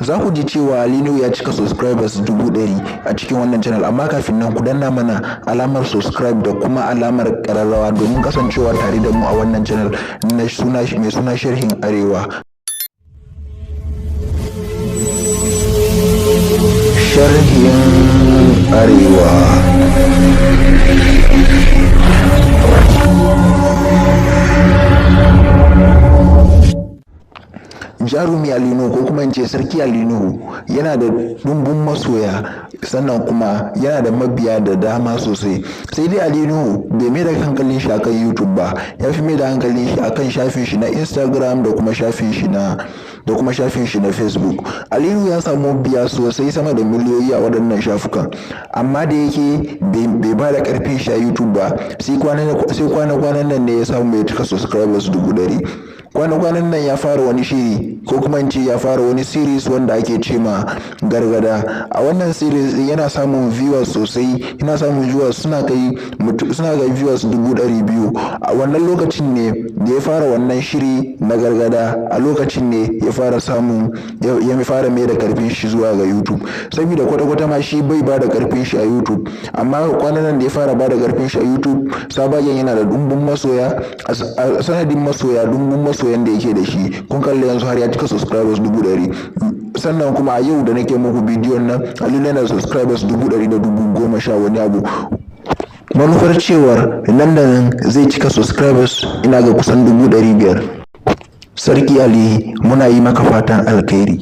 Za ku ji cewa Ali Nuhu ya cika subscribers 100,000 a cikin wannan channel, amma kafin nan ku danna mana alamar subscribe da kuma alamar ƙararrawa domin kasancewa tare da mu a wannan channel na suna mai suna Sharhin Arewa. Sharhin Arewa. Jarumi Ali Nuhu, ko kuma in ce Sarki Ali Nuhu, yana da ɗumbin masoya, sannan kuma yana da mabiya da dama sosai. Sai dai Ali Nuhu bai mai da hankalin shi akan YouTube ba, ya fi mai da hankalin shi akan shafin shi na Instagram da kuma shafin shi na Facebook. Ali Nuhu ya samu biya sosai, sama da miliyoyi a waɗannan shafukan, amma da yake bai ba da ƙarfin shi a YouTube ba, sai kwana-kwanan nan ne ya samu ya cika subscribers 100,000. Kwana-kwanan nan ya fara wani shiri, ko kuma in ce ya fara wani series wanda ake ce ma Gargada. A wannan series yana samun viewers sosai, yana samun viewers suna kai viewers 200,000. A wannan lokacin ne da ya fara wannan shiri na Gargada, a lokacin ne ya fara samun, ya fara mai da karfin shi zuwa ga YouTube, saboda kwata-kwata ma shi bai ba da karfin shi a YouTube. Amma kwanan nan da ya fara ba da karfin shi a YouTube, sabagen yana da dumbin masoya. A sanadin masoya, dumbin masoyan da yake da shi, kun kalli yanzu har ya cika subscribers 100,000. Sannan kuma a yau da nake muku bidiyon nan, Ali yana subscribers 110,000 wani abu. Manufar cewar nan da nan zai cika subscribers, ina ga kusan 500,000. Sarki Ali, muna yi maka fatan alkhairi.